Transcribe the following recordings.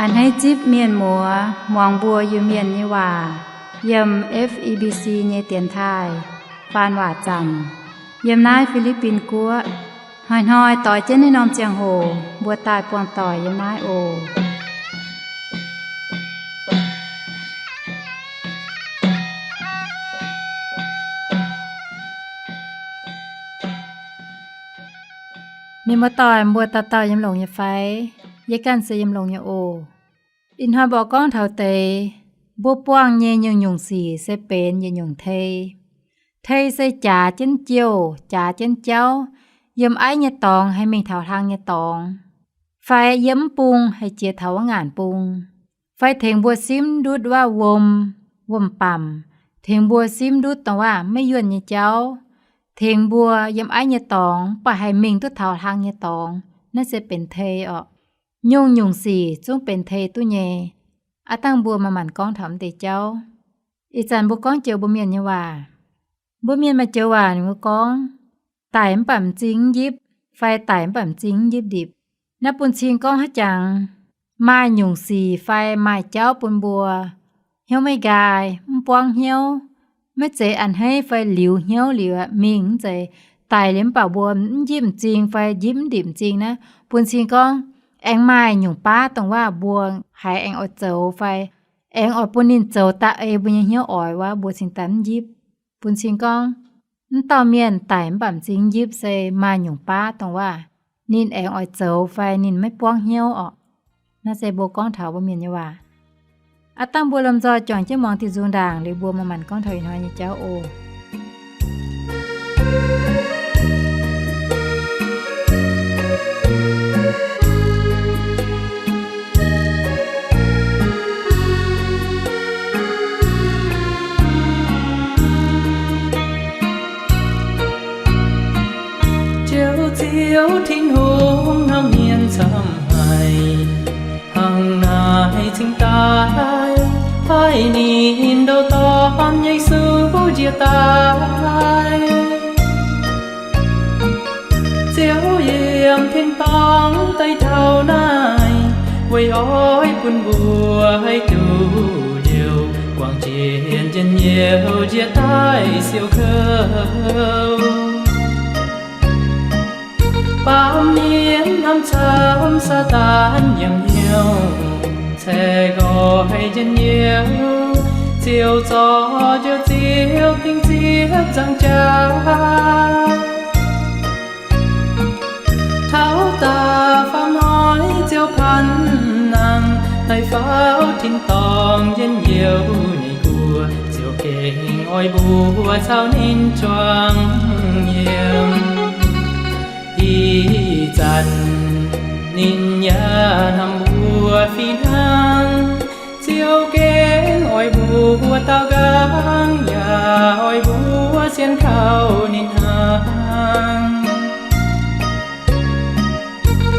A'hneiv zipv mienh muoz muangx mbuo Iu-Mienh nyei waac yiem F E B C nyei dienx taaih faan waac zaamc yiem naaiv Fi^li^bin Guoqv. Hnoi-hnoi doix jienv naaiv norm ziangh hoc mbuo daaih buangh doic yiem naaiv oc. Mienh muoz-doic, mbuo dauh dauh yiem longx nyei fai? Yie ganh se yiem longx nyei oc. Ih hnoi mbuo gorngv taux deix, mbuo buangh nyei nyungc-nyungc sic se benx yietc nyungc tei. Tei se jaax jienv jouh, jaax jienv jauv, yiem aiv nyei dorngx haih mingh taux hlang nyei dorngx, fai yiem mv bung haih jiex taux wuov ngaanc bung, fai tengx mbuo simv ndutv wuov wuom, wuom-bamc, tengx mbuo simv ndutv dongh wuov maiv yuonh nyei jauv, tengx mbuo yiem aiv nyei dorngx mv baac haih mingh duqv taux hlang nyei dorngx, naaiv se benx tei orqc. Nyungc-nyungc sic zungv benx tei duqv nyei. Aav dangh mbuo maaih maanc gorngv taux mv deix jauv. Ih zanc mbuo gorngv joux mbuo mienh nyei waac. Mbuo mienh maaih joux waac ninh mbuo gorngv, daic mv baac m'zing mv njipv, fai daic mv baac m'zing mv njipv ndipc. Naaiv bun cing gorngv haaix jangx, maaih nyungc sic fai maaih jauv bun mbuo hnyouv maiv nqaai, mv buangv hnyouv, maiv zeiz a'hneiv fai liuz hnyouv liuz mingh, mv zeiz daic liuz mv baac mbuo mv njipv m'zing fai njipv mv ndipc m'zing naaiv, bun cing gorngv aengx maaih nyungc baav dongh wuov mbuo haiz aengx oix zoux fai aengx oix bun ninh zoux daaih ei mbuo nyei hnyouv oix wuov, mbuo cingx daaih mv njipv. Bun cing gorngv, mv dauh mienh daic mv baac m'zing mv njipv se maaih nyungc baav dongh wuov ninh aengx oix zoux fai ninh maiv buangv hnyouv orqc. Naaiv se mbuo gorngv taux mbuo mienh nyei waac. Aav dangh mbuo lomh nzoih juangc jienv muangx diuh nzung ndaangc liuz mbuo maaih maanc gorngv taux ih hnoi nyei jauv oc. Ziouv, Ziouv Tin-Hungh, hnamv mienh camv haic, hnangv naaic cingx daaih haih ninh ndau dorn Yesu njiec daaih. Ziouv yiem tin-dorngh daaih taux naaiv, weic oix bun mbuo haih duqv liouh, guangc jienv njien-youh njiec daaih siou kouv. Baamh mienh hnamv camv Saadaan nyei hnyouv, ceix nqoi njien-youh, Ziouv zorc njoux Ziouv dingc ziepc nzaangc jaax. Taux da'faam hnoi Ziouv paanv nangh, daaih faaux tin-dorngh njien-youh nyei guoqv. Ziouv gengh oix mbuo caux ninh juangc yiem. Ih zanc ninh yaac hnamv mbuo fih hnangv. Ziouv gengh oix mbuo daaux nqaang, yaac oix mbuo sienx kaux ninh hnangv.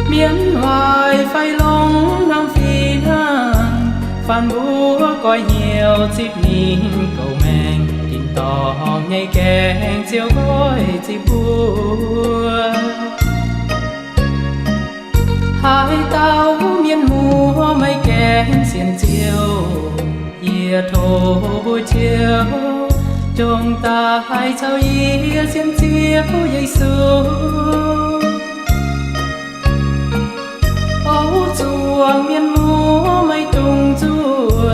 Mienh waaic fai longx hnamv fih hnangv, faanh mbuo goiv hnyouv zipv ninh goux maengc, tin-dorngh nyei gaengh Ziouv goiv zipv mbuo. Haaix dauh mienh muoz maiv gaengh sienx Ziouv, yie tov mbuox Ziouv, dongh daaih caux yie sienx Ziouv Yesu. O zuangx mienh muoz, maiv dungx zuov,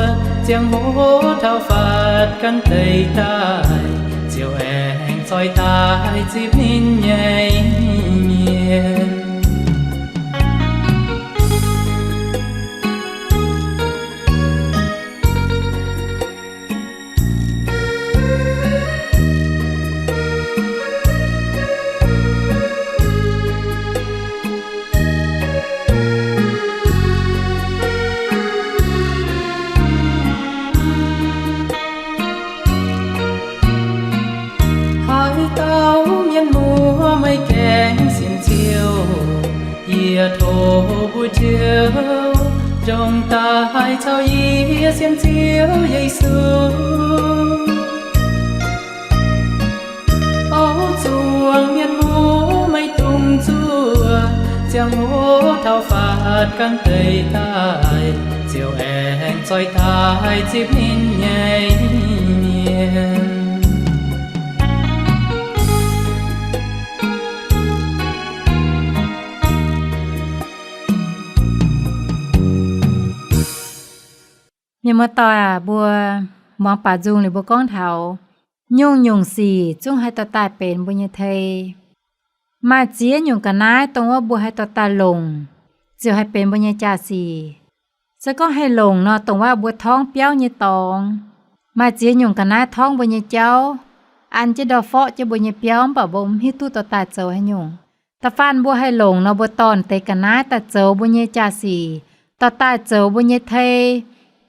ziangh hoc taux fatv gan deix daaih, Ziouv aengx zoih daaih zipv ninh nyei mienh. Haaix dauh mienh muoz maiv gaengh sienx Ziouv, yie tov mbuox Ziouv, dongh daaih caux yie sienx Ziouv Yesu. O zuangx mienh muoz, maiv dungx zuov, ziangh hoc taux fatv gan deix daaih, doix daaih zipv ninh nyei mienh. Mienh muoz-doic aac, mbuo muangx baac nzung liuz mbuo gorngv taux nyungc-nyungc sic zungv haih dorh daaih benx mbuo nyei tei. Maaih ziex nyungc ga'naaiv dongh wuov mbuo haih dorh daaih longc, ziouc haih benx mbuo nyei jaa-sic. Se gorngv haih longc nor, dongh wuov mbuo torngv biauv nyei dorngx. Maaih ziex nyungc ga'naaiv torngv mbuo nyei jauv, an jienv ndau forqv jienv mbuo nyei biauv, mv baac mbuo mv hiuv duqv dorh daaih zoux haaix nyungc. Da'faanh mbuo haih longc nor, mbuo dorh deix ga'naaiv daaih zoux mbuo nyei jaa-sic, dorh daaih zoux mbuo nyei tei,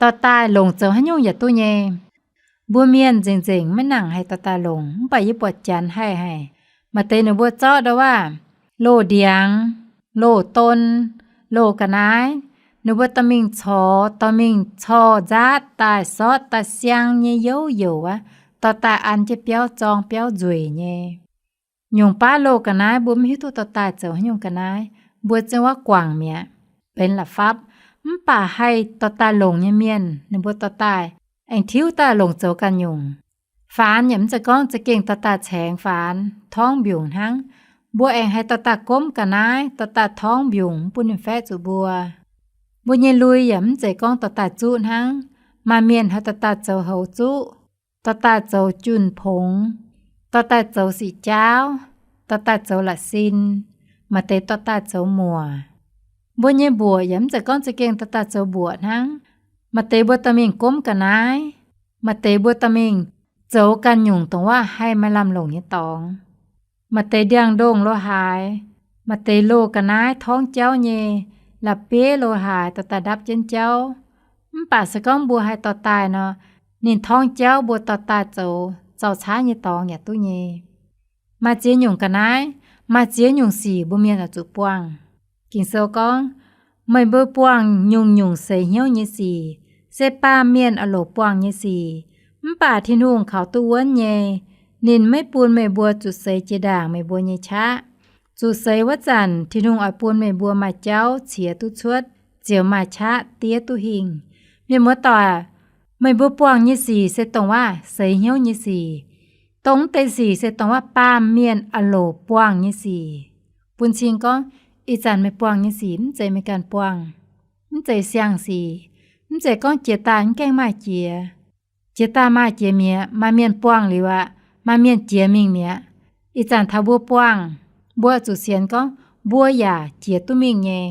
dorh daaih longc zoux haaix nyungc yaac duqv nyei. Mbuo mienh nzengc-nzengc maiv nangc haih dorh daaih longc, mv baac yie buatc Janx haih haic. Maaih deix ninh mbuo zorqv ndau wuov loz-ndiangx, loz-don, loz-ga'naaiv, ninh mbuo dorh mingh corc, dorh mingh corc nzaatv daaih, sortv daaih siang nyei youv youc aqv, dorh daaih an jienv biauv zorng biauv nzueic nyei. Nyungc baav loz-ga'naaiv mbuo mv hiuv duqv dorh daaih zoux haaix nyungc ga'naaiv, mbuo zungv wuov guangc mi'aqv, benx la'fapv. Mv baac haih dorh daaih longc nyei mienh, ninh mbuo dorh daaih aengx tiuv daaih longc zoux ganh nyungc. Faanx yaac mv zeiz gorngv za'gengh dorh daaih caengx faanx torngv mbiungc hnangv. Mbuo aengx haih dorh daaih gomv ga'naaiv, dorh daaih torngv mbiungc, mv bun ninh faeqv zuqc mbuo. Mbuo nyei lui yaac mv zeiz gorngv dorh daaih zuqv hnangv. Maaih mienh haih dorh daaih zoux houx zuqv, dorh daaih zoux junh pongx, dorh daaih zoux siqc jaauv, dorh daaih zoux la'sin, maaih deix dorh daaih zoux muoc. Mbuo nyei mbuoqc yaac mv zeiz gorngv za'gengh dorh daaih zoux mbuoqc hnangv. Maaih deix mbuo dorh mingh gomv ga'naaiv, maaih deix mbuo dorh mingh zoux ganh nyungc dongh wuov haih maaih lamh longc nyei dorngx. Maaih deix ndiangx-ndongh lo haaix, maaih deix loz ga'naaiv torngv jauv nyei, la'bieiv lo haaix dorh daaih ndapv jienv jauv. Mv baac se gorngv mbuo haih dorh daaih nor, ninh torngv jauv mbuo dorh daaih zoux zaux caaiv nyei dorngx yaac duqv nyei. Maaih ziex nyungc ga'naaiv, maaih ziex nyungc sic mbuo mienh oix zuqc buangh. Ging-Sou gorngv, meih mbuo buangh nyungc-nyungc seix hnyouv nyei sic, se baamh mienh oix loc buangh nyei sic. Mv baac Tin-Hungh kaux duqv wuonv nyei, ninh maiv bun meih mbuo zuqc seix jiex ndaangc meih mbuo nyei qaqv. Zuqc seix wuov zanc Tin-Hungh oix bun meih mbuo maaih jauv ciex duqv cuotv, ziouc maaih qaqv diev duqv hingh. Mienh muoz-doic, meih mbuo buangh nyei sic se dongh wuov seix hnyouv nyei sic. Dongh mv deix sic se dongh wuov baamh mienh oix loc buangh nyei sic. Bun cing gorngv, ih zanc meih buangh nyei sic mv zeiz meih ganh buangh, mv zeiz siang-sic, mv zeiz gorngv jiex daaih mv gaengh maaih jiex. Jiex daaih maaih jiex mi'aqv, maaih mienh buangh liuz aqv, maaih mienh jiex mingh mi'aqv. Ih zanc taux mbuo buangh, mbuo zuqc sienx gorngv mbuo yaac jiex duqv mingh nyei.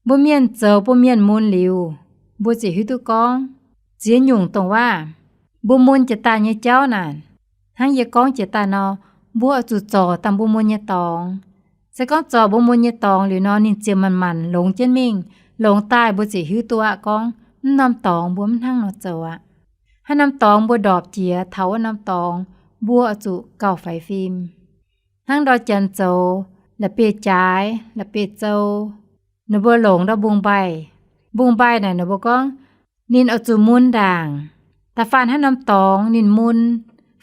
Mbuo mienh zoux bun mienh mun liuz, mbuo ziouc hiuv duqv gorngv ziex nyungc dongh wuov mbuo mun jiex daaih nyei jauv naaic, hnangv yie gorngv jiex daaih nor, mbuo oix zuqc zorc dangh mbuo mun nyei dorngx. Se gorngv zorc mbuo mun nyei dorngx liuz nor, ninh ziouc manc-manc longx jienv mingh. Longx daaih mbuo ziouc hiuv duqv aqv gorngv, mv norm dorngx mbuo mv hnangv nor zoux aqv. Haaix norm dorngx mbuo ndorpc jiex, taux wuov norm dorngx mbuo oix zuqc gauh faix fim. Hnangv ndor Janx zoux la'bieiv-jaaix, la'bieiv-zou, ninh mbuo longc ndor mbungv-mbaih. Mbungv-mbaih naaic ninh mbuo gorngv, ninh oix zuqc mun ndaangc. Da'faanh haaix norm dorngx ninh mun,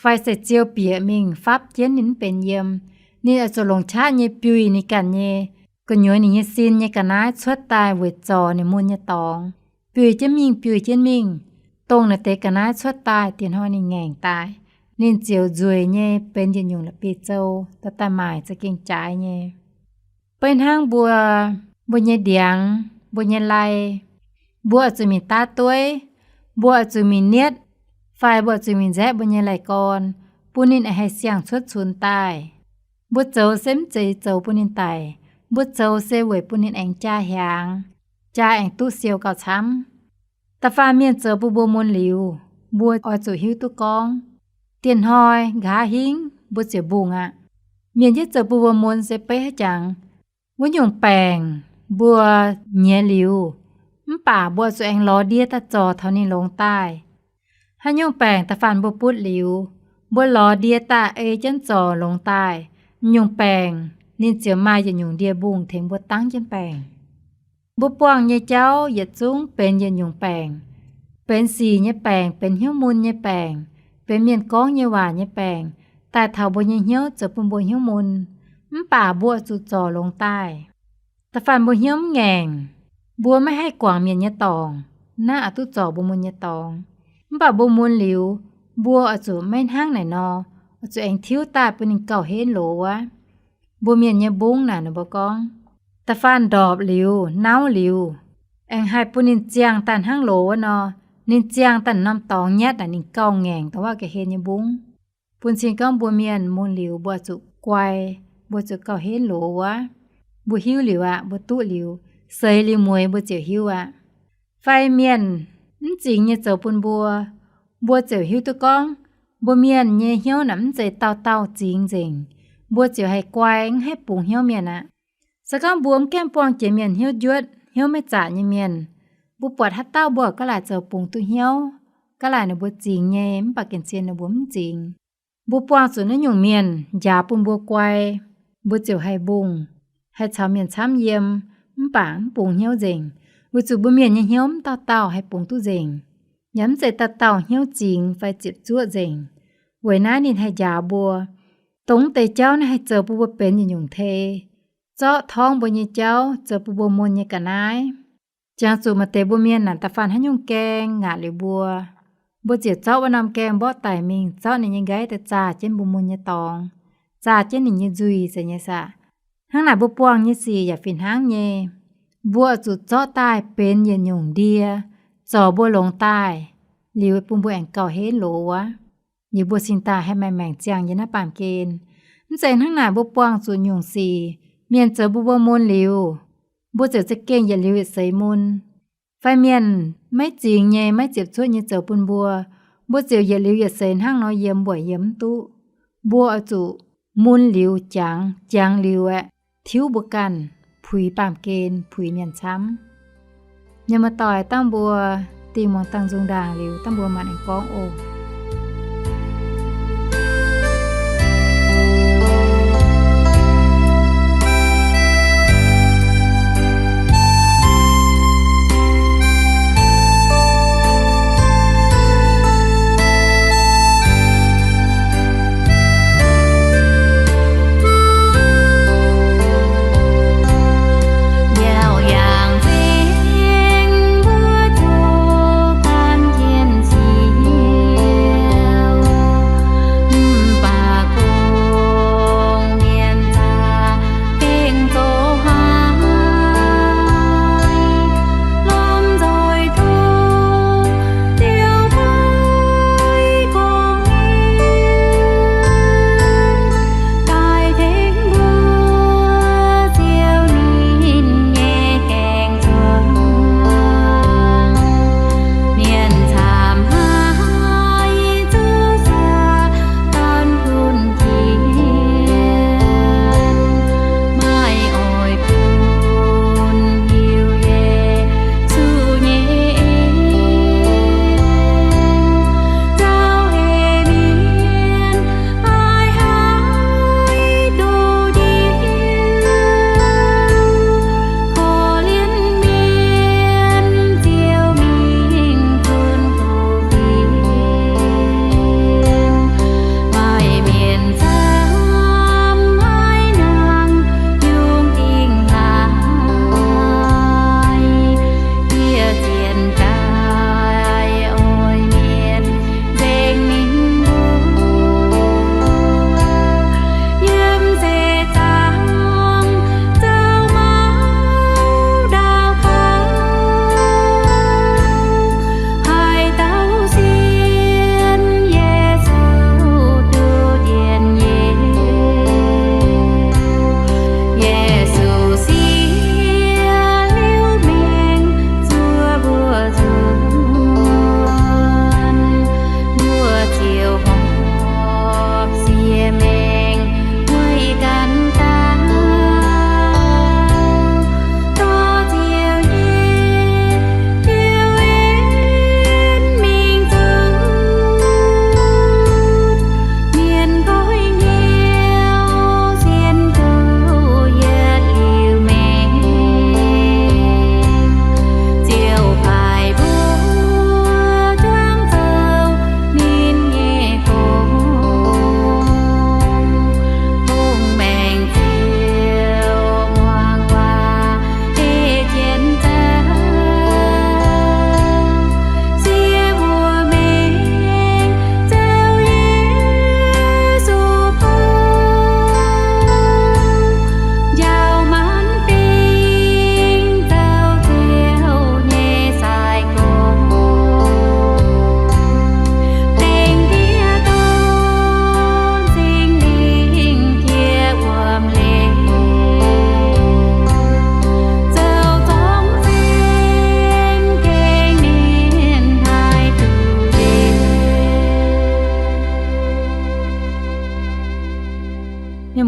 fai se ziou bieqc mingh fapv jienv ninh mv benx yiem, ninh oix zuqc longc qaqv nyei biuih ninh ganh nyei gu'nyuoz ninh nyei sin nyei ga'naaiv cuotv daaih weic zorc ninh mun nyei dorngx. Biuih jienv mingh, biuih jienv mingh, dongh naaiv deix ga'naaiv cuotv daaih, diex hnoi ninh ngaengc daaih, ninh ziouc nzueic nyei benx yietc nyungc la'bieiv-zou, dorh daaih maaic za'gengh jaaix nyei. Beiv hnangv mbuo, mbuo nyei ndiangx, mbuo nyei lai, mbuo oix zuqc mingh daav dueiv, mbuo oix zuqc mingh nietv, fai mbuo oix zuqc mingh nzaeqv mbuo nyei lai-gorn, bun ninh haih siang-cuotv cunx daaih. Mbuo zoux se mv zeiz zoux bun ninh daic. Mbuo zoux se weic bun ninh aengx jaa hiaangx, jaa aengx duqv siou gauh camv. Da'faanh mienh zoux bun mbuo mun liuz, mbuo oix zuqc hiuv duqv gorngv, diex hnoi nqa'haav hingv mbuo ziouc mbungh aqv. Mienh yie zoux bun mbuo mun se beiv haic jangx. Wuov nyungc baengc mbuo nyiex liuz, mv baac mbuo zuqc aengx lorz ndie daaih zorc taux ninh longx daaih. Haaix nyungc baengc da'faanh mbuo butv liuz, mbuo lorz ndie daaih ei jienv zorc longx daaih, nyungc baengc ninh ziouc maaih yietc nyungc ndie mbungh tengx mbuo dangv jienv baengc. Mbuo buangh nyei jauv yietc zungv benx yietc nyungc baengc, benx sic nyei baengc, benx hnyouv mun nyei baengc, benx mienh gorngv nyei waac nyei baengc, daaih taux mbuo nyei hnyouv zoux bun mbuo hnyouv mun. Mv baac mbuo zuqc zorc longx daaih. Da'faanh mbuo hnyouv mv ngaengc, mbuo maiv haih guangc mienh nyei dorngc, naaiv oix duqv zorc mbuo mun nyei dorngx. Mv baac mbuo mun liuz, mbuo oix zuqc maiv hnangv naaic nor, oix zuqc aengx tiuv daaih bun ninh gauh henv loz wuov. Mbuo mienh nyei mbungv naaic, ninh mbuo gorngv, da'faanh ndorpc liuz, nauv liuz, aengx haih bun ninh ziangh daaih hnangv loz wuov nor, ninh ziangh daaih norm dorngx nyatv naaic ninh gauh ngaengc dongh wuov ga'hlen nyei mbungv. Bun cing gorngv mbuo mienh mun liuz mbuo zuqc guai, mbuo zuqc gauh henv loz wuov. Mbuo hiuv liuz aqv, mbuo duqv liuz, seix liuz mueiz mbuo ziouc hiuv aqv. Fai mienh mv zingx nyei zoux bun mbuo, mbuo ziouc hiuv duqv gorngv mbuo mienh nyei hnyouv naaic mv zeiz dauh dauh zingx nzengc. Mbuo ziouc haih guai, mv haih bungx hnyouv mienh aqv. Se gorngv mbuo mv gaengh buangh jiex mienh hnyouv njuotv, hnyouv maiv zaqc nyei mienh, mbuo buatc haaix dauh mbuo gaav laaic zoux bungx duqv hnyouv, gaav laaic ninh mbuo zingx nyei, mv baac gengh zien ninh mbuo mv zingx. Mbuo buangh zuqc naaiv nyungc mienh njaaux bun mbuo guai, mbuo ziouc haih mbungh, haih caux mienh camv yiem, mv baac mv bungx hnyouv nzengc. Weic zuqc mbuo mienh nyei hnyouv mv dauh dauh haih bungx duqv nzengc, yaac mv zeiz dauh dauh hnyouv zingx fai ziepc zuoqv nzengc. Weic naaiv ninh haih njaaux mbuo. Dongh deix jauv naaiv haih zoux bun mbuo benx yietc nyungc tei, zorqv torngv mbuo nyei jauv, zoux bun mbuo mun nyei ga'naaiv. Jangx zuqc maaih deix mbuo mienh naaic da'faanh haaix nyungc gaeng ngaatc liuz mbuo, mbuo ziouc zorqv wuov norm gaeng mborqv daic mingh zorqv ninh nyei nqaiv daaih zaah jienv mbuo mun nyei dorngx, zaah jienv ninh nyei nzuih zeiz nyei saah. Hnangv naaic mbuo buangh nyei sic yaac fih hnangv nyei. Mbuo oix zuqc zorqv daaih benx yietc nyungc ndie, zorc mbuo longx daaih, liuz bun mbuo aengx gauh henv loz wuov. Liuz mbuo cingx daaih haih maengc maengc ziangh yiem naaiv baamh gen. Mv zeiz hnangv naaic mbuo buangh zuqc nyungc sic, mienh zoux mbuo mbuo mun liuz, mbuo ziouc za'gengh yietc liuz yietc seix mun. Fai mienh maiv zingx nyei, maiv ziepc zuoqv nyei zoux bun mbuo, mbuo ziouc yietc liuz yietc seix hnangv nor yiem mbuo yiem mv duqv. Mbuo oix zuqc mun liuz jangx, jangx liuz aeqv, tiuv mbuo ganh, puix baamh gen, puix mienh camv. Mienh muoz-doic, dangh mbuo dingh muangx dangh nzung ndaangc liuz, dangh mbuo maanc aengx gorngv oc.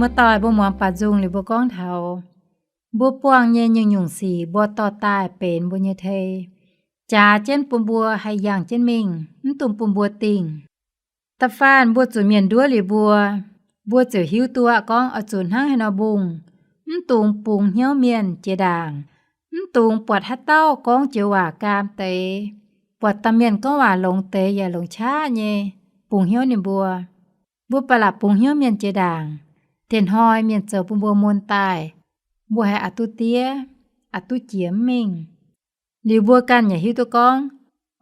Muoz-doic, mbuo muangx baac nzung liuz mbuo gorngv taux mbuo buangh nyei nyungc-nyungc sic mbuo dorh daaih benx mbuo nyei tei, jaax jienv bun mbuo haih yangh jienv mingh, mv dungx bun mbuo dingh. Da'faanh mbuo zuqc mienh nduov liuz mbuo, mbuo ziouc hiuv duqv aqv gorngv oix zuqc hnangv haaix nor mbungh, mv dungx bungx hnyouv mienh jiex ndaangc, mv dungx buatc haaix dauh gorngv joux waac gaam deix, buatc domh mienh gorngv waac longx deix yaac longx qaqv nyei, bungx hnyouv ninh mbuo. Mbuo ba'laqc bungx hnyouv mienh jiex ndaangc, dieh hnoi mienh zoux bun mbuo mun daaih, mbuo haiz aqc duqv diev, aqc duqv jiex mv mingh. Liuz mbuo ganh yaac hiuv duqv gorngv,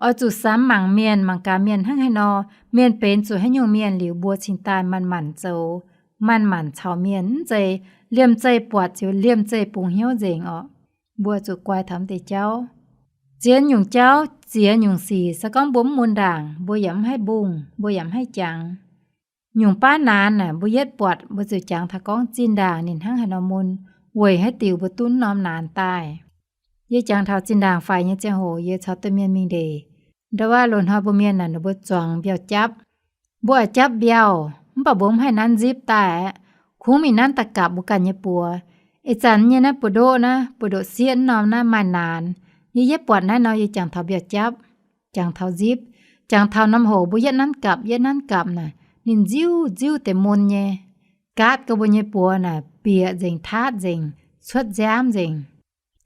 oix zuqc samx mangc mienh, mangc gaax mienh hnangv haaix nor, mienh benx zuqc haaix nyungc mienh liuz mbuo cingx daaih manc-manc zoux, manc-manc caux mienh, mv zeiz liemh zeih buatc ziouc liemh zeih bungx hnyouv nzengc orqc. Mbuo zuqc guai taux mv deix jauv. Ziex nyungc jauv, ziex nyungc sic, se gorngv mbuo mv mun ndaangc, mbuo yaac mv haih mbungh, mbuo yaac mv haih jangx. Nyungc baav naanx naaic, mbuo yietv buatc mbuo ziouc jangx taux gorngv zinh ndaangc ninh hnangv haaix nor mun, weic haaix diuc mbuo duqv norm naanx daaih. Yie jangx taux zinh ndaangc faix nyei ziangh hoc yie caux domh mienh mingh ndeic. Ndau wuov loz-hnoi mbuo mienh naaic ninh mbuo zuangx mbiauh japv. Mbuo oix japv mbiauh, mv baac mbuo mv haih nanv nzipv daaih aqv. Kungx mingh nanv daaih gapv mbuo ganh nyei buoz. Ih zanc nyei naaiv buoz-ndoqv naaiv, buoz-ndoqv sieqv norm naaiv maaih naanx. Yie yietv buatc naaiv nor yie jangx taux mbiauh japv, jangx taux nzipv, jangx taux norm hoc mbuo yietv nanv gapv, yietv nanv gapv naaic, ninh nziuv nziuv deix mun nyei, gaatv gau mbuo nyei buoz naaic bieqc nzengc, taatv nzengc, cuotv nziaamv nzengc.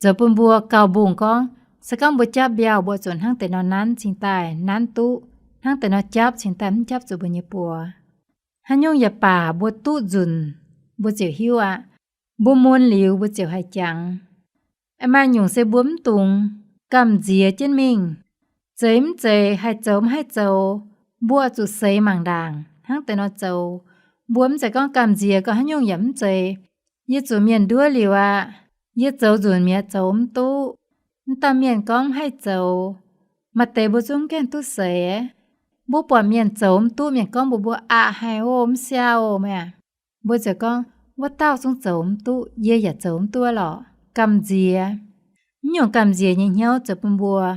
Zoux bun mbuo gauh mbungh gorngv, se gorngv mbuo japv mbiauh mbuo zuqc hnangv deix nor nanv cingx daaih nanv duqv, hnangv deix nor japv cingx daaih mv japv zuqc mbuo nyei buoz. Haaix nyungc yaac baac mbuo duqv nzunc, mbuo ziouc hiuv aqv. Mbuo mun liuz mbuo ziouc haih jangx. Maaih nyungc se mbuo mv dungx gamh nziex jienv mingh. Zeiz mv zeiz, haih zoux mv haih zoux, mbuo zuqc seix mangc ndaangc hnangv deix nor zoux. Mbuo mv zeiz gorngv gamh nziex gorngv haaix nyungc yaac mv zeiz. Yie zuqc mienh nduov liuz aqv. Yie zoux nzunc mi'aqv, zoux mv duqv. Mv dauh mienh gorngv mv haih zoux, maaih deix mbuo zungv gaengh duqv seix. Mbuo buatc mienh zoux mv duqv, mienh gorngv mbuox mbuo, aqc haic oc, mv siaauh oc, meih aac. Mbuo ziouc gorngv, wuov dauh zungv zoux mv duqv, yie yaac zoux mv duqv lorqc. Gamh nziex. Mv nyungc gamh nziex nyei hnyouv zoux bun mbuo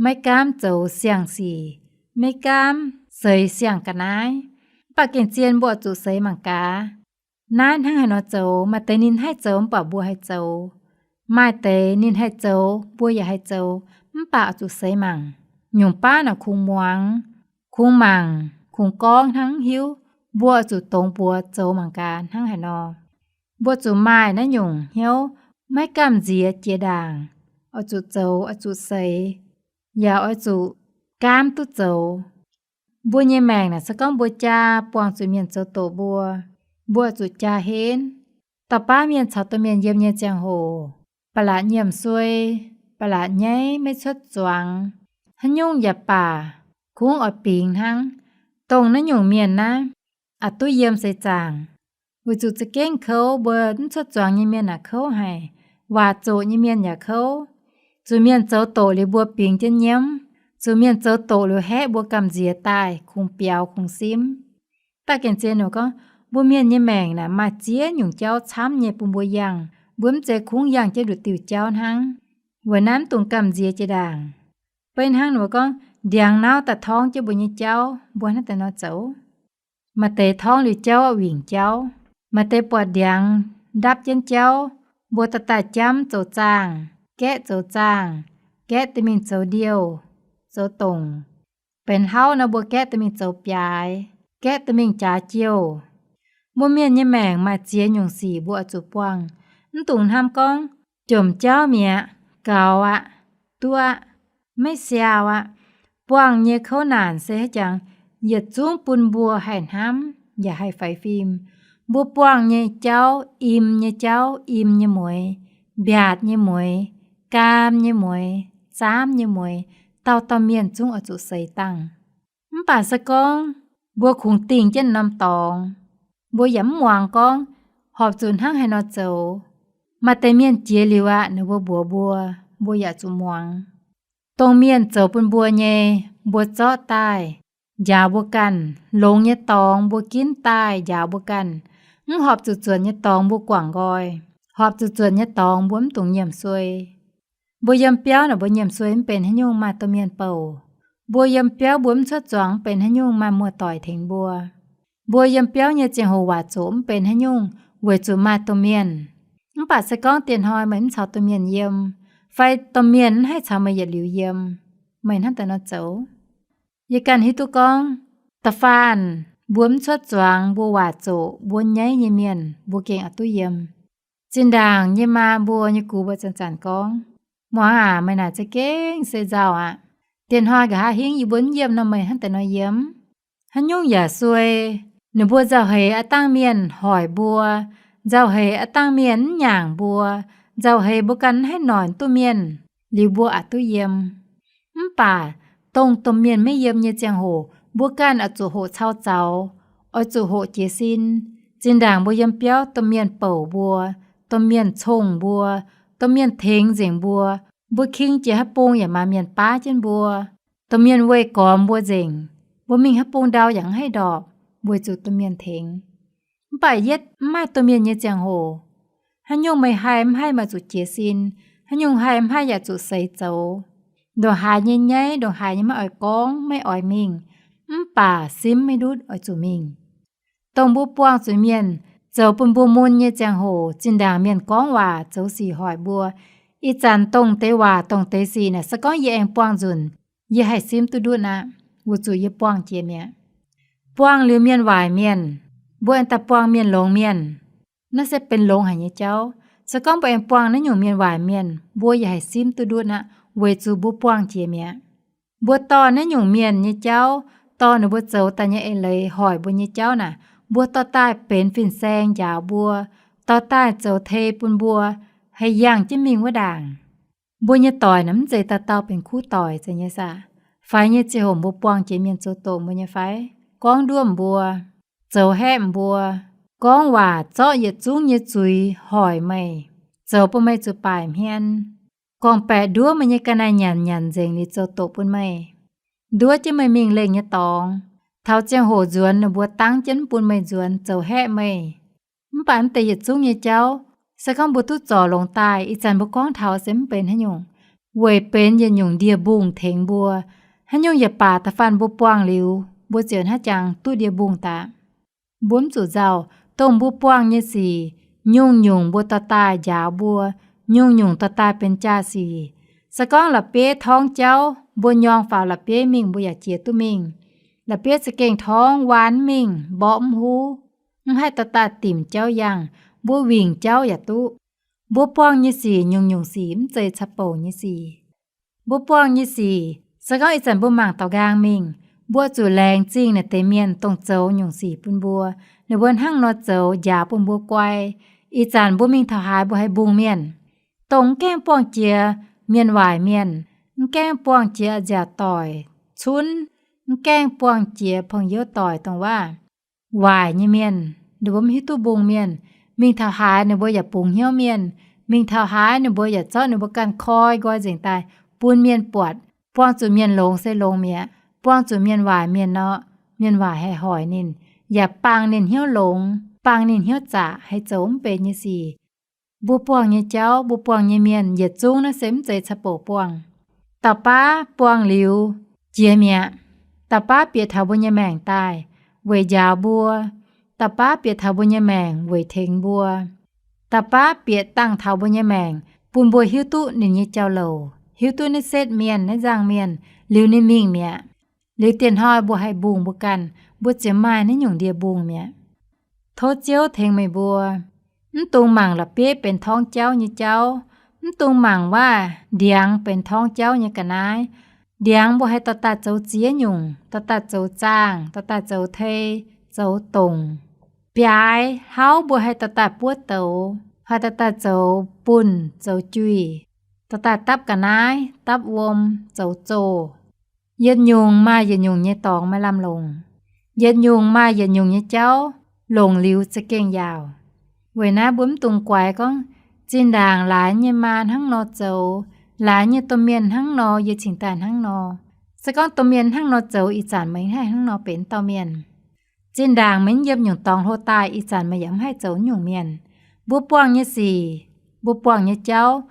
maiv gaamv zoux siang-sic, maiv gaamv seix siang-ga'naaiv. Mv baac gengh zien mbuo zuqc seix mangc gaax. Naaiv hnangv haaix nor zoux, maaih deix ninh haih zoux mv baac mbuo haih zoux. Maaih deix ninh haih zoux mbuo yaac haih zoux, mv baac zuqc seix mangc. Nyungc baav naaic kungx muangx, kungx mangc, kungx gorngv hnangv hiuv. Mbuo zuqc dongz buoz zoux mangc gaax hnangv haaix nor. Mbuo zuqc maaih naaiv nyungc hnyouv, maiv gamh nziex jiex ndaangc, oix zuqc zoux, oix zuqc seix, yaac oix zuqc gaamv duqv zoux. Mbuo nyei maengc naaic se gorngv mbuo jaa buangh zuqc mienh zoux doqc mbuo, mbuo zuqc jaa henv. Dauh baav mienh caux domh mienh yiem nyei ziangh hoc, ba'laqc nyiemc suei, ba'laqc nyaiv maiv cuotv zuangx, haaix nyungc yaac baac, kungx oix bingx hnangv. Dongh naaiv nyungc mienh naaiv, aqc duqv yiem seix zaangc. Weic zuqc za'gengh kouv, mbuo mv cuotv zuangx nyei mienh yaac kouv haic, waac zoqc nyei mienh yaac kouv. Zuqc mienh zoux doqc liuz mbuo bingx jienv nyiemv, zuqc mienh zoux doqc liuz haeqv mbuo gamh nziex daaih kungx biaux kungx simv. Da'gengh zien gorngv, mbuo mienh nyei maengc naaic maaih ziex nyungc jauv camv nyei bun mbuo yangh. Mbuo mv zeiz kungx yangh jienv nduqc diuh jauv hnangv. Weic naaiv mv dungx gamh nziex jiex ndaangc. Beiv hnangv ninh mbuo gorngv, ndiangx nauv daaih torngv jienv mbuo nyei jauv, mbuo hnangv deix nor zoux. Maaih deix torngv liuz jauv wingc jauv, maaih deix buatc ndiangx ndapv jienv jauv, mbuo daaih daaih jamv zoux zaangh, gaeqv zoux zaangh, gaeqv deix mingh zoux ndiouh, zoux dongc. Benx hlauv nor mbuo gaeqv deix mingh zoux biaaix, gaeqv deix mingh jaax jiouh. Mbuo mienh nyei maengc maaih ziex nyungc sic mbuo oix zuqc buangh. Mv dungx hnamv gorngv, jomc jauv mi'aqv, gaux aqv, duqv aqv, maiv siaau aqv. Buangh nyei kouv naanc se haaix jangx, yietc zungv bun mbuo haih hnamv yaac haih faix fim. Mbuo buangh nyei jauv, im nyei jauv, im nyei mueix, mbiaatc nyei mueix, gaam nyei mueix, zaamv nyei mueix, dauh dauh mienh zungv oix zuqc seix dangh. Mv baac se gorngv mbuo kungx dingh jienv norm dorngx, mbuo yaac mv muangx gorngv horpc zuqc hnangv haaix nor zoux. Maaih deix mienh jiex liuz aqv, ninh mbuo mbuox mbuo, mbuo yaac zuqc muangx. Dongh mienh zoux bun mbuo nyei, mbuo zorqv daaih, njaaux mbuo ganh. Longx nyei dorngx mbuo ginv daaih njaaux mbuo ganh. Mv horpc zuqc zuotc nyei dorngx mbuo guangc nqoi. Horpc zuqc zuotc nyei dorngx mbuo mv dungx nyiemc suei. Mbuo yiem biauv naaic mbuo nyiemc suei mv benx haaix nyungc maaih domh mienh bouc. Mbuo yiem biauv mbuo mv cuotv zuangx mv benx haaix nyungc maaih muoz-doic tengx mbuo. Mbuo yiem biauv nyei ziangh hoc waac zoqc mv benx haaix nyungc, weic zuqc maaih domh mienh. Mv baac se gorngv dieh hnoi meih mv caux domh mienh yiem, fai domh mienh mv haih caux meih yietc liuz yiem, meih hnangv daaih nor zoux. Yie ganh hiuv duqv gorngv, da'faanh mbuo mv cuotv zuangx, mbuo waac zoqc, mbuo nyaiv nyei mienh, mbuo gengh oix duqv yiem. Zinh ndaangc nyei maa mbuo nyei gux mbuo zanc-zanc gorngv, Muangx aac, meih naaic za'gengh se nzauh aqv. Dieh hnoi nqa'haav hingv yie mbuo mv yiem nor, meih hnangv daaih nor yiem. Haaix nyungc yaac suei. Ninh mbuo nzauh heix aqv dangh mienh hoic mbuo, nzauh heix aqv dangh mienh mv nyaangc mbuo, nzauh heix mbuo ganh mv haih noic duqv mienh, liuz mbuo aqc duqv yiem. Mv baac dongh domh mienh maiv yiem nyei ziangh hoc, mbuo ganh oix zuqc hoqc cau zaux, oix zuqc hoqc jiez sin. Zinh ndaangc mbuo yiem biauv, domh mienh bouc mbuo, domh mienh cong mbuo, domh mienh tengx nzengc mbuo. Mbuo king jiex haaix bung yaac maaih mienh baav jienv mbuo. Domh mienh weih gormx mbuo nzengc. Mbuo mingh haaix bung ndau yaac mv haih ndorpc, weic zuqc domh mienh tengx. Mv baac yietv mv maaih domh mienh nyei ziangh hoc, haaix nyungc meih haih mv haih maaih zuqc jiez sin, haaix nyungc haih mv haih yaac zuqc seix zoux. Ndongc haaix nyei nyaiv, ndongc haaix nyei maiv oix gorngv, maiv oix mingh, mv baac simv maiv ndutv oix zuqc mingh. Dongh mbuo buangh zuqc mienh zoux bun mbuo mun nyei ziangh hoc, zinh ndaangc mienh gorngv waac zoux sic hoic mbuo. Ih zanc dongh deix waac dongh deix sic naaic, se gorngv yie aengx buangh nzunc, yie haih simv duqv ndutv aqv, weic zuqc yie buangh jiex mi'aqv. Buangh liuz mienh waaic mienh, mbuo aengx daaih buangh mienh longx mienh. Naaiv se benx longx haic nyei jauv. Se gorngv mbuo aengx buangh naaiv nyungc mienh waaic mienh, mbuo yaac haih simv duqv ndutv aqv, weic zuqc mbuo buangh jiex mi'aqv. Mbuo dorh naaiv nyungc mienh nyei jauv, dorh ninh mbuo zoux daaih nyei eix leiz hoic mbuo nyei jauv naaic, mbuo dorh daaih benx fin-saeng njaaux mbuo, dorh daaih zoux tei bun mbuo haih yangh jienv mingh wuov ndaangc. Mbuo nyei doic naaic mv zeiz dauh dauh benx kuv doic zeiz nyei saah? Faix nyei ziangh hoc mbuo buangh jiex mienh zoux doqc mbuo nyei fai? Gorngv nduov mbuo, zoux haeqv mbuo, gorngv waac zorqv yietc zungv nyei zuiz hoic meih, zoux bun meih zuqc baaic hmien, gorngv-baeqc nduov meih nyei ga'naaiv nyanc nyanc nzengc liuz zoux doqc bun meih, nduov jienv meih mingh lengh nyei dorngx. Taux ziangh hoc nzuonx ninh mbuo dangv jienv mv bun meih nzuonx, zoux haeqv meih. Mv baac mv deix yietc zungv nyei jauv, se gorngv mbuo duqv zorc longx daaih, ih zanc mbuo gorngv taux se mv benx haaix nyungc, weic benx yietc nyungc ndie-mbungh tengx mbuo. Haaix nyungc yaac baac da'faanh mbuo buangh liuz, mbuo ziouc hnangv jangx duqv ndie-mbungh daaih. Mbuo mv zuqc nzauh, dongh mbuo buangh nyei sic, nyungc-nyungc mbuo dorh daaih njaaux mbuo, nyungc-nyungc dorh daaih benx jaa-sic. Se gorngv la'bieiv torngv jauv, mbuo nyorng faaux la'bieiv mingh mbuo yaac jiex duqv mingh. La'bieiv za'gengh torngv, waan mv mingh, mborqv mv huv, mv haih dorh daaih dimc jauv yangh, mbuo wingc jauv yaac duqv. Mbuo buangh nyei sic nyungc-nyungc sic mv zeiz ca'bouc nyei sic. Mbuo buangh nyei sic, se gorngv ih zanc mbuo mangc daaux nqaang mingh, mbuo zuqc laengz zingh naaic deix mienh dongh zoux nyungc sic bun mbuo. Ninh mbuo hnangv nor zoux njaaux bun mbuo guai. Ih zanc mbuo mingh taux haaix mbuo haih mbungh mienh. Dongh mv gaengh buangh jiex mienh waaic mienh, mv gaengh buangh jiex nziaauc doic cunv, mv gaengh buangh jiex pong-youv doic dongh waac waaic nyei mienh, ninh mbuo mv hiuv duqv mbungh mienh. Mingh taux haaix ninh mbuo yaac bungx hnyouv mienh. Mingh taux haaix ninh mbuo yaac zorqv ninh mbuo ganh koi nqoi nzengc daaih bun mienh buatc. Buangh zuqc mienh longx se longx mi'aqv. Buangh zuqc mienh waaic mienh nor, mienh waaic haih hoic ninh, yaac bangc ninh hnyouv longx, bangc ninh hnyouv zaqc, haih zoux mv benx nyei sic. Mbuo buangh nyei jauv, mbuo buangh nyei mienh yietc zungv naaiv se mv zeiz ca'bouc buangh. Dauh baav buangh liuz jiex mi'aqv. Dauh baav bieqc taux mbuo nyei maengc daaih weic njaaux mbuo. Dauh baav bieqc taux mbuo nyei maengc weic tengx mbuo. Dauh baav bieqc dangh taux mbuo nyei maengc bun mbuo hiuv duqv ninh nyei jauv-louc, hiuv duqv naaiv setv mienh, naaiv nzangc mienh, liuz ninh mingh mi'aqv. Liuz dieh hnoi mbuo haih mbungh mbuo ganh, mbuo ziouc maaih naaiv nyungc ndie-mbungh mi'aqv. Tov Ziouv tengx meih mbuo, mv dungx mangc la'bieiv benx torngv jauv nyei jauv, mv dungx mangc waac-ndiangx benx torngv jauv nyei ga'naaiv. Ndiangx mbuo haih dorh daaih zoux ziex nyungc, dorh daaih zoux zaangh, dorh daaih zoux tei, zoux dongc. Biaaix hlauv mbuo haih dorh daaih buov douz, haih dorh daaih zoux bunh, zoux juih, dorh daaih dapv ga'naaiv, dapv wuom, zoux zoh. Yietc nyungc maaih yietc nyungc nyei dorngx maaih lamh longc. Yietc nyungc maaih yietc nyungc nyei jauv, longc liuz za'gengh yaauc. Weic naaiv mbuo mv dungx guaix gorngv, zinh ndaangc laaix nyei maa hnangv nor zoux, laaix nyei domh mienh hnangv nor, yie cingx daaih hnangv nor. Se gorngv domh mienh hnangv nor zoux, ih zanc meih haih hnangv nor benx dauh mienh. Zinh ndaangc meih mv yiem nyungc dorngx hlo daaih, ih zanc meih yaac mv haih zoux nyungc mienh. Mbuo buangh nyei sic, mbuo buangh nyei jauv,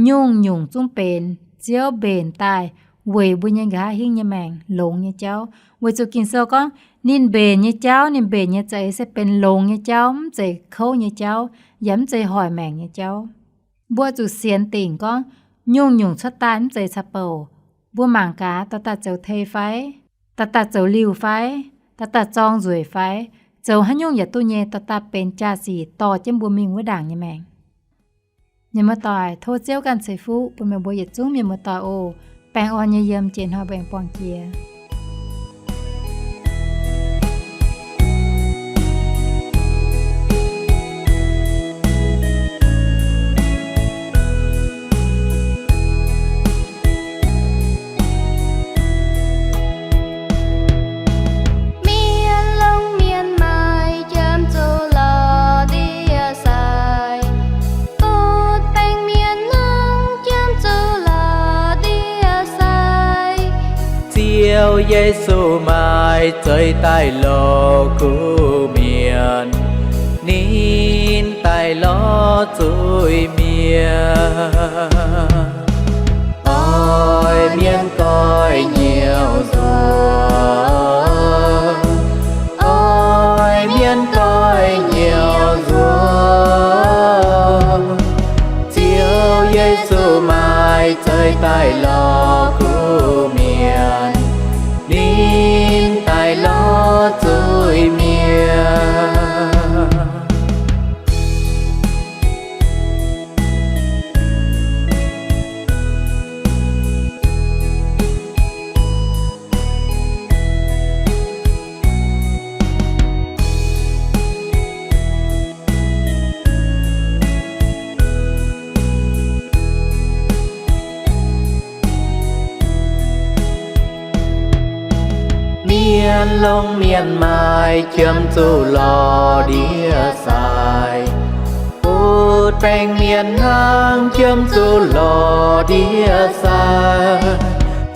nyungc-nyungc zungv benx Ziouv mbenc daaih weic mbuo nyei nqa'haav hingv nyei maengc longx nyei jauv. Weic zuqc Ging-Sou gorngv ninh mbenc nyei jauv, ninh mbenc nyei za'eix se benx longx nyei jauv, mv zeiz kouv nyei jauv, yaac mv zeiz hoic maengc nyei jauv. Mbuo zuqc sienx dingc gorngv nyungc-nyungc cuotv daaih mv zeiz caqv-bouc. Mbuo mangc gaax, daaih daaih zoux tei fai, daaih daaih zoux liuh fai, daaih daaih zorng nzueic fai, zoux haaix nyungc yaac duqv nyei, daaih daaih benx jaa-sic dorh jienv mbuo mingh wuov ndaangc nyei maengc. Mienh muoz-doic, tov Ziouv ganh ceix fuqv bun meih mbuo yietc zungv mienh muoz-doic oc. Baengh orn nyei yiem, jiex hnoi mbuo aengx buangh jiex. Mienh longx mienh maaic jiem zuqc lorz ndie-sai, butv baengh mienh hnangv jiem zuqc lorz ndie-sai. Ziouv Yesu maaih zeix daaih lorz kuv mienh, ninh daaih lorz zuiz-mienh. Oix mienh goiv nyouv nzuonx, oix mienh goiv nyouv nzuonx. Ziouv Yesu maaih zeix daaih lorz kuv mienh, ninh daaih lorz zuiz-mienh. Mienh longx mienh maaic jiem zuqc lorz ndie-sai, butv baengh mienh hnangv jiem zuqc lorz ndie-sai.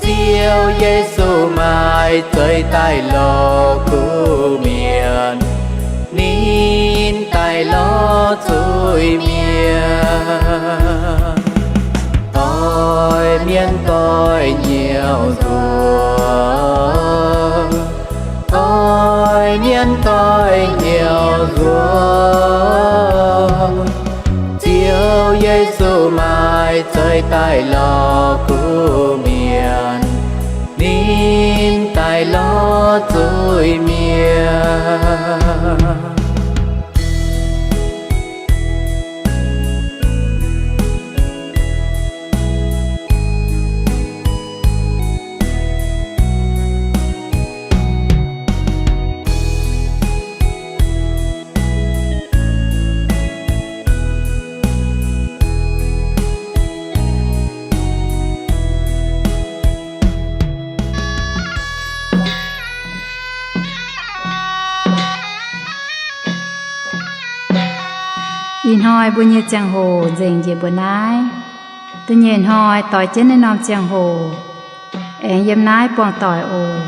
Ziouv Yesu maaih zeix daaih lorz kuv mienh, ninh daaih lorz zuiz-mienh. Oix mienh goiv nyouv nzuonx, oix mienh goiv nyouv nzuonx. Ziouv Yesu maaih zeix daaih lorz kuv mienh, ninh daaih lorz zuiz-mienh. Ih hnoi mbuo nyei ziangh hoc nzengc njiec mbuo naaiv. Da'nyeic hnoi doix jienv naaiv norm ziangh hoc aengx yiem naaiv buangh doic oc.